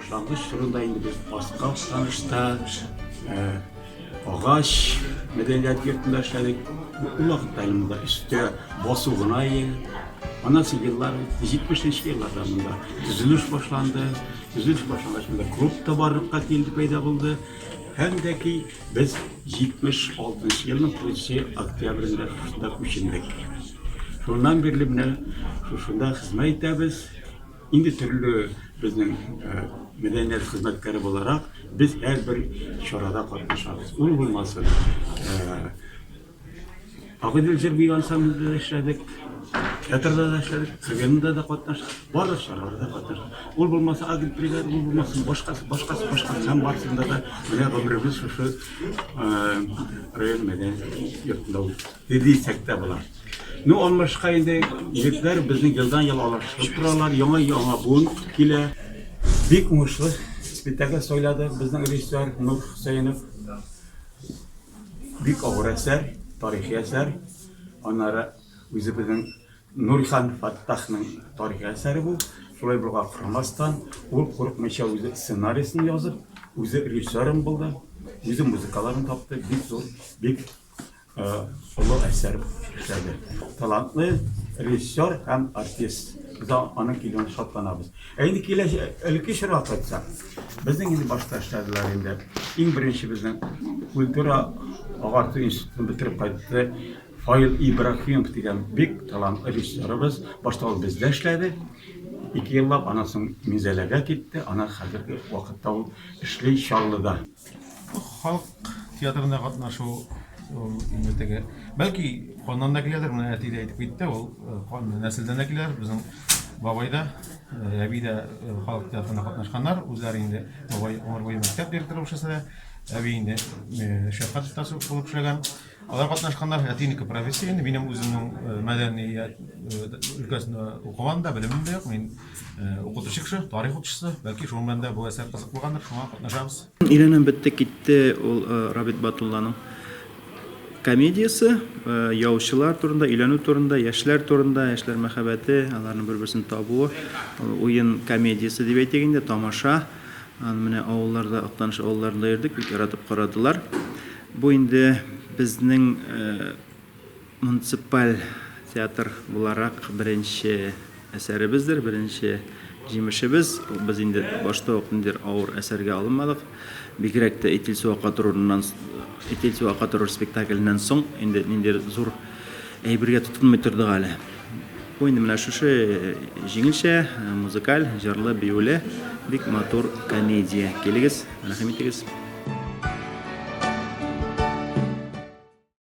Башлангыч чорында инде без Аска Актанышта, Агач мәдәният йортында эшләдек. Ул вакытта әле монда өстә басу гына иде. Аннан соң еллар үтте, 70 нче елларда монда төзелеш башланды. Төзелеш башлангач, монда клуб та барлыкка килде, пәйда булды. Һәм дә ки без 76 нчы елның 3 октябрендә шушында күчендек. Шуннан бирле менә шушында хезмәт итәбез. Инде төрле безнең мәдәният хезмәткәре буларак без һәрбер чарада катнашабыз. Ул булмасын, Агыйдел җыр бию ансамблендә дә эшләдек, театрда да эшләдек, КВНда да катнаштык, барлык чараларда катнаштык. Ул булмаса агитбригада, ул булмасын башкасы, башкасы, башкасы һәм барысында да менә гомеребез шушы район мәдәният йортында үтте дисәк тә була. Ну, алмашка инде егетләр безнең елдан-ел алыштырып торалар, яңа-яңа буын килә. Бик уңышлы спектакль сайлады безнең режиссер Нур Хөсәенов. Бик авыр әсәр, тарихи әсәр. Аннары үзебезнең Нурихан Фаттахның тарихи әсәре бу. Шулай булуга карамастан, ул курыкмыйча үзе сценарийсын язып, үзе режиссерым булды, үзе музыкаларын тапты. Бик зур, бик Олы әсәр эшләде. Талантлы режиссер һәм артист. Без аның килүен шатланабыз. Ә инде киләчәк элекке чорга кайтсак, безнең инде башта эшләделәр инде. Иң беренче безнең культура агарту институтын бетереп кайтты Фаил Ибраһимов дигән бик талантлы режиссерыбыз. Башта ул бездә эшләде. Ике еллап, аннан соң Минзәләгә китте. Аннан хәзерге вакытта ул эшли Чаллыда. Халык театрында катнашу ул инде теге, бәлки каннан да киләдер, менә әти дә әйтеп китте, ул кан нәселдән дә киләдер. Безнең бабай да, әби дә халык театрында катнашканнар. Үзләре инде бабай гомер буе мәктәп директоры булып эшләсә дә, әби инде шәфкать тутасы булып эшләгән. Алар катнашканнар, әтинеке профессия инде, минем үземнең мәдәният өлкәсендә укыган да, белемем дә юк. Мин укытучы кеше, тарих укытучысы. Бәлки шуның белән дә бу әсәр кызык булгандыр, шуңа катнашабыз. Өйләнәм бетте китте ул Рабит Батулланың комедиясе, яучылар турында, өйләнү турында, яшьләр турында, яшьләр мәхәббәте, аларның бер-берсен табуы, уен комедиясе дип әйтик инде, тамаша. Аны менә авылларда, Актаныш авылларында йөрдек, бик яратып карадылар. Бу инде безнең муниципаль театр буларак беренче әсәребездер, беренче җимешебез. Без инде башта ук ниндидер авыр әсәргә алынмадык. Бигрәк тә Итил су ака торырыннан, Итил су ака торыр спектакленнән соң инде ниндидер зур әйбергә тотынмый тордык әле. Бу инде менә шушы җиңелчә, музыкаль, җырлы, биюле бик матур комедия. Килегез, рәхим итегез.